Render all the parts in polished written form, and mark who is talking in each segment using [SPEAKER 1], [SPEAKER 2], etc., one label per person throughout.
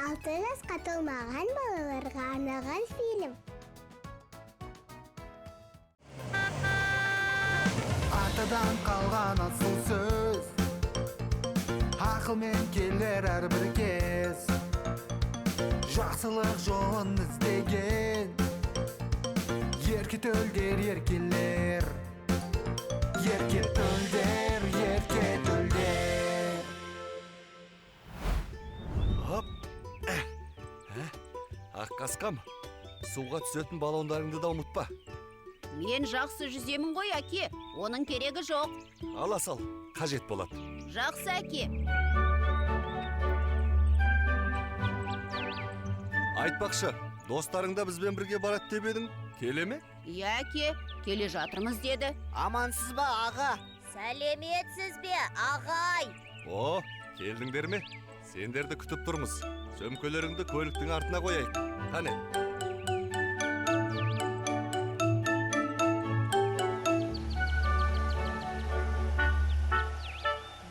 [SPEAKER 1] 6 жасқа толмаған балаларға арналған фильм.
[SPEAKER 2] Атадан қалған асыл сөз, ақылмен келер әрбір кез. Жақсылық жолын іздеген ерке төлдер еркелер. Ерке төлдер, ерке төлдер.
[SPEAKER 3] Хоп. Аққасқам, суға түсетін баллондарыңды да ұмытпа.
[SPEAKER 4] Мен жақсы жүземін ғой, әке. Оның керегі жоқ.
[SPEAKER 3] Ала сал, қажет болады.
[SPEAKER 4] Жақсы, әке.
[SPEAKER 3] Айтпақшы, достарың да бізбен бірге барады деп едің. Келе ме?
[SPEAKER 4] Иә, әке, келе жатырмыз деді.
[SPEAKER 5] Амансыз ба, аға?
[SPEAKER 6] Сәлеметсіз бе, ағай?
[SPEAKER 3] О, келдіңдер ме? Сендерді күтіп тұрмыз. Сөмкелеріңді көліктің артына қояйық. Қане.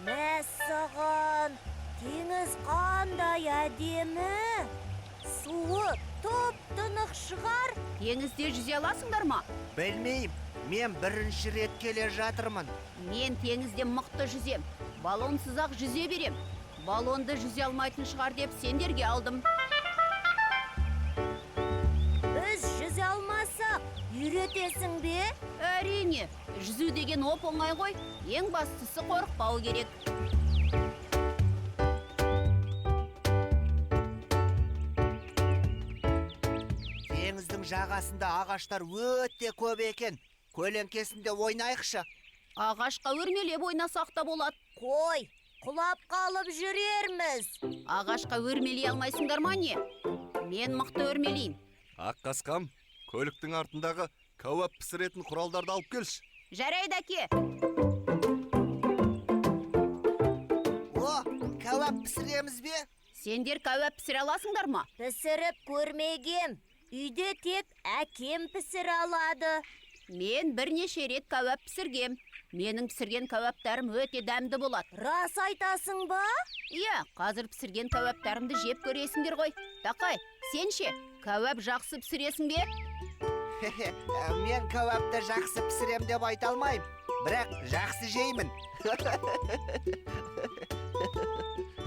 [SPEAKER 6] Мәссаған, теңіз қандай әдемі. Суы тұп-тұнық шығар.
[SPEAKER 4] Теңізде жүзе аласыңдар ма?
[SPEAKER 5] Білмеймін, мен бірінші рет келе жатырмын.
[SPEAKER 4] Мен теңізде мықты жүзем. Баллонсыз-ақ жүзе берем. Баллонды жүзе алмайтын шығар деп сендерге алдым.
[SPEAKER 6] Біз жүзе алмасақ, үйретесің бе?
[SPEAKER 4] Әрине, жүзу деген оп-оңай ғой. Ең бастысы қорықпау керек.
[SPEAKER 5] Теңіздің жағасында ағаштар өте көп екен. Көлеңкесінде ойнайықшы.
[SPEAKER 4] Ағашқа өрмелеп ойнасақ та болады.
[SPEAKER 6] Қой, құлап қалып жүрерміз.
[SPEAKER 4] Ағашқа өрмелей алмайсыңдар ма не? Мен мықты өрмелеймін.
[SPEAKER 3] Аққасқам, көліктің артындағы кәуап пісіретін құралдарды алып келші.
[SPEAKER 4] Жарайды, әке.
[SPEAKER 5] О, кәуап пісіреміз бе?
[SPEAKER 4] Сендер кәуап пісіре аласыңдар ма?
[SPEAKER 6] Пісіріп көрмегем. Үйде тек әкем пісіре алады.
[SPEAKER 4] Мен бірнеше рет кәуап пісіргем. Менің пісірген кәуаптарым өте дәмді болады.
[SPEAKER 6] Рас айтасың ба?
[SPEAKER 4] Иә, қазір пісірген кәуаптарымды жеп көресіңдер ғой. Тақай, сен ше, кәуап жақсы пісіресің бе?
[SPEAKER 5] Мен кәуапты жақсы пісірем деп айта алмаймын, бірақ жақсы жеймін.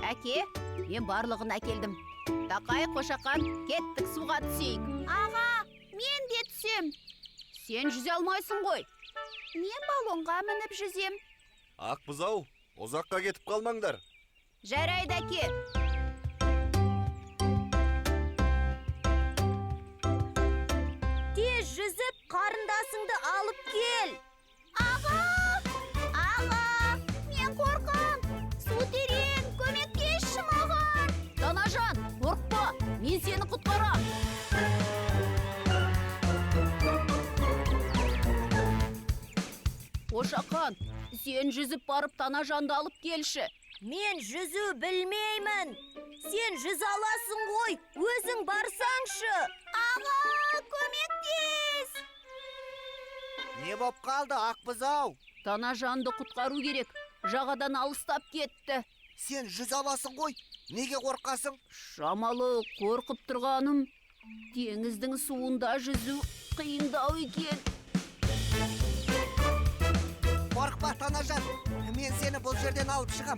[SPEAKER 4] Әке, мен барлығын әкелдім. Тақай, Қошақан, кеттік суға түсейік. Аға, мен де түсем. Сен жүзе алмайсың ғой. Мен баллонға мініп жүзем.
[SPEAKER 3] Ақ бұзау, ұзаққа кетіп қалмаңдар.
[SPEAKER 4] Жарайды, әке.
[SPEAKER 6] Тез жүзіп қарындасыңды алып кел.
[SPEAKER 4] Аға, аға, мен қорқам. Су терең, көмектесші маған. Данажан, қорықпа, мен сені құтқарам. Қошақан, сен жүзіп барып Данажанды алып келші.
[SPEAKER 6] Мен жүзу білмеймін. Сен жүзе аласың ғой, өзің барсаңшы.
[SPEAKER 4] Аға, көмектес!
[SPEAKER 5] Не боп қалды, ақ бұзау?
[SPEAKER 4] Данажанды құтқару керек. Жағадан алыстап кетті.
[SPEAKER 5] Сен жүзе аласың ғой, неге қорқасың?
[SPEAKER 4] Шамалы қорқып тұрғаным, теңіздің суында жүзу қиындау екен.
[SPEAKER 5] Қорықпа, Данажан, мен сені бұл жерден алып шығам.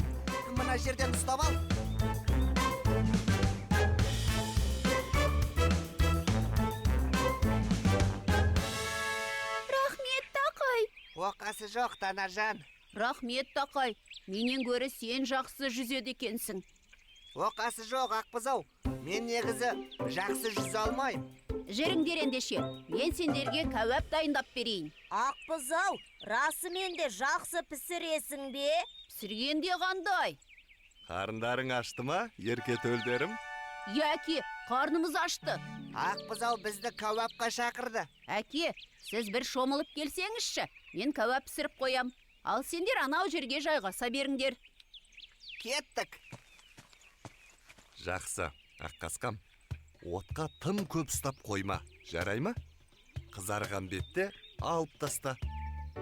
[SPEAKER 5] Мына жерден ұстап ал.
[SPEAKER 4] Рахмет, Тақай.
[SPEAKER 5] Оқасы жоқ, Данажан.
[SPEAKER 4] Рахмет, Тақай. Менен гөрі сен жақсы жүзеді екенсің.
[SPEAKER 5] Оқасы жоқ, Ақбұзау. Мен негізі жақсы жүзе алмаймын.
[SPEAKER 4] Жүріңдер ендеше, мен сендерге кәуап дайындап берейін.
[SPEAKER 6] Ақбұзау, расымен де жақсы пісіресің бе?
[SPEAKER 4] Пісіргенде қандай?
[SPEAKER 3] Қарындарың ашты ма, ерке төлдерім?
[SPEAKER 4] Иә, әке, қарнымыз ашты.
[SPEAKER 5] Ақбұзау бізді кәуапқа шақырды.
[SPEAKER 4] Әке, сіз бір шомылып келсеңізші, мен кәуап пісіріп қоям. Ал сендер анау жерге жайғаса беріңдер.
[SPEAKER 5] Кеттік.
[SPEAKER 3] Жақсы, Аққасқам. Отқа тым көп ұстап қойма, жарай ма? Қызарған бетте алып таста.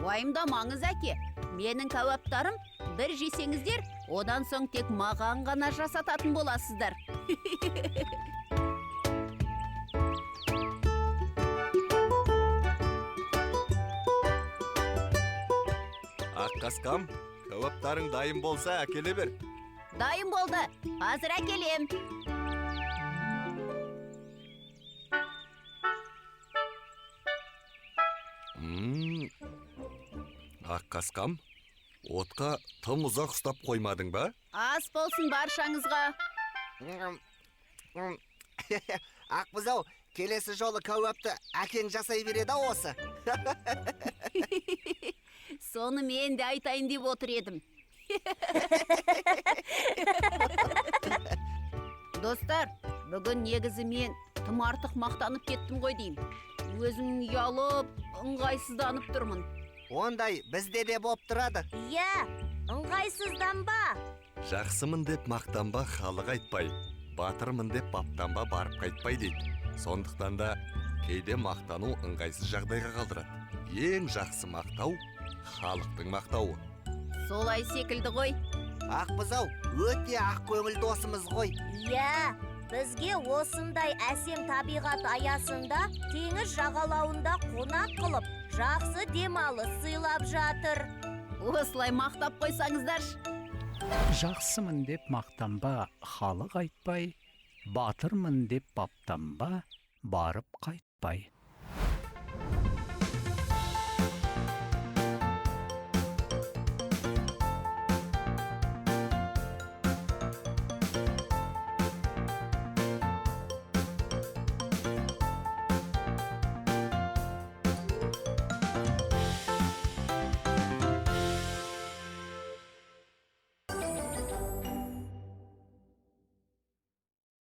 [SPEAKER 4] Уайымдамаңыз, әке. Менің кәуаптарым бір жесеңіздер, Одан соң тек маған ғана жасататын боласыздар.
[SPEAKER 3] Аққасқам, кәуаптарың дайын болса әкеле бер.
[SPEAKER 4] Дайын болды. Қазір әкелем.
[SPEAKER 3] Аққасқам, отқа тым ұзақ ұстап қоймадың ба?
[SPEAKER 4] Ас болсын баршаңызға.
[SPEAKER 5] Ақбұзау, келесі жолы кәуапты әкең жасай береді осы.
[SPEAKER 4] Соны мен де айтайын деп отыр едім. Достар, бүгін негізі мен тым артық мақтанып кеттім ғой деймін. Өзім ұялып, ыңғайсызданып тұрмын.
[SPEAKER 5] Ондай бізде де боп тұрады.
[SPEAKER 6] Иә, ыңғайсызданба.
[SPEAKER 3] Жақсымын деп мақтанба, халық айтпай, батырмын деп баптанба, барып қайтпай дейді. Сондықтан да кейде мақтану ыңғайсыз жағдайға қалдырады. Ең жақсы мақтау халықтың мақтауы.
[SPEAKER 4] Солай секілді ғой.
[SPEAKER 5] Ақбұзау өте ақкөңіл досымыз ғой.
[SPEAKER 6] Иә, бізге осындай әсем табиғат аясында теңіз жағалауында қонақ қылып, жақсы демалыс сыйлап жатыр.
[SPEAKER 4] Осылай мақтап қойсаңыздаршы.
[SPEAKER 7] Жақсымын деп мақтанба, халық айтпай, батырмын деп баптанба, барып қайтпай.